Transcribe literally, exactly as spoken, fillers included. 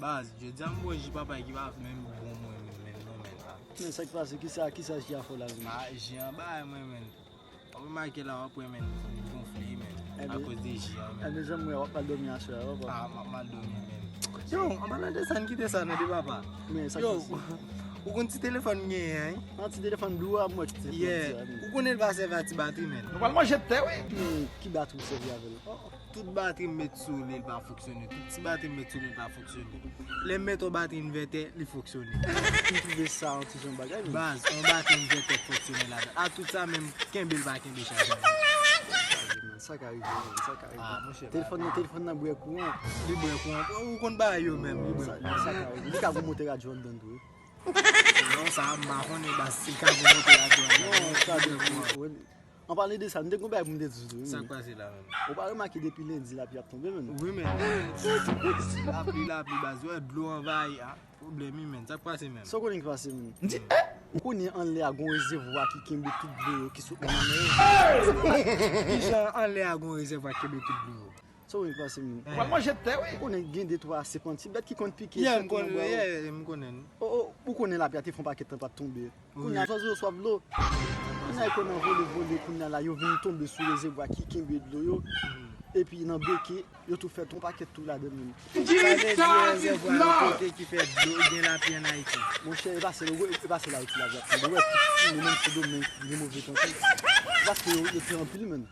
Baz, jodi a m bwè ji papay ki pa menm bon mwen menm, menm non, menm la. Men sa k pase, kisa, kisa ji a fè w la menm? Ah, ji an bay mwen, menm. W ap remake la, w ap wè, menm, li gonfle, menm, akoz de ji an, menm. Ebyen, jan m wè, w ap mal dòmi aswè a, papa. Ah, m ap mal dòmi, menm. Yo, an palan de sa, n kite sa, non, de papa. Men sa k pase? Yo, ou konn ti telefòn m genyen an, wi? An ti telefòn dou a, m wè ki telefòn ti a, menm. Ou konnen l pa sèvi a ti batri, menm. Nou pral manje tè, wi. Men ki batri w sèvi avè l? Oh, oh. Tout batri m met sou li, l pa fonksyone. Tout ti batri m met sou li, l pa fonksyone. Lè m met yon batri envètè, li fonksyone. M twouve sa yon ti jan bagay, menm. Baz, yon batri envètè k fonksyone ladan. A tout sa menm, kenbe l pa kenbe chaj la. Sa ka rive, menm, sa ka rive. Ah, monchè, telefòn nan, telefòn nan bwè kouran. Li bwè kouran. Ou konn bagay yo menm, li bwè kouran. Sa ka rive. Li ka gon motè radyo anndan tou, wi. Non, sa a, m pa konnen, baz, si l ka gon motè radyo anndan. Non, sa depi, wi. An palan de sa, m te gon bagay pou m te di w tou, wi. Sa k pase la menm? Ou pa remake depi lendi lapli ap tonbe, menm? Wi, menm. Lapli, lapli, baz, ou wè dlo anvayi a. Pwoblèm, wi, menm. Sa k pase menm? Sa w konnen ki pase, menm? M di, eh! Ou konnen anlè a gon rezèvwa ki kenbe tout dlo yo ki sot nan lanmè yo? Kijan anlè a gon rezèvwa ki kenbe tout dlo yo? Sa w konnen ki pase, menm? Ou pral manje tè, wi. Ou konnen gen de twa sèpanti bèt ki konn pike, yeah, m konnen, yeah, m konnen. Oh, oh, ou konnen lapli a te fè yon pakèt tan pa t tonbe. Kounye a, swazi yo swaf dlo. Kounye a, yo konn anvole, vole, kounye a la, yo vin tonbe sou rezèvwa ki kenbe dlo yo. Epi nan beke, yo tou fè yon pakèt twou ladan l menm. Sa vle di rezèvwa yon kote ki fè dlo gen lapli ann Ayiti. Monchè, e pa sèl, e pa sèl Ayiti lapli ap tonbe. Ou wè, tout, menm Sendomeng, gen move tan tou. Paske yo, yo fè anpil menm.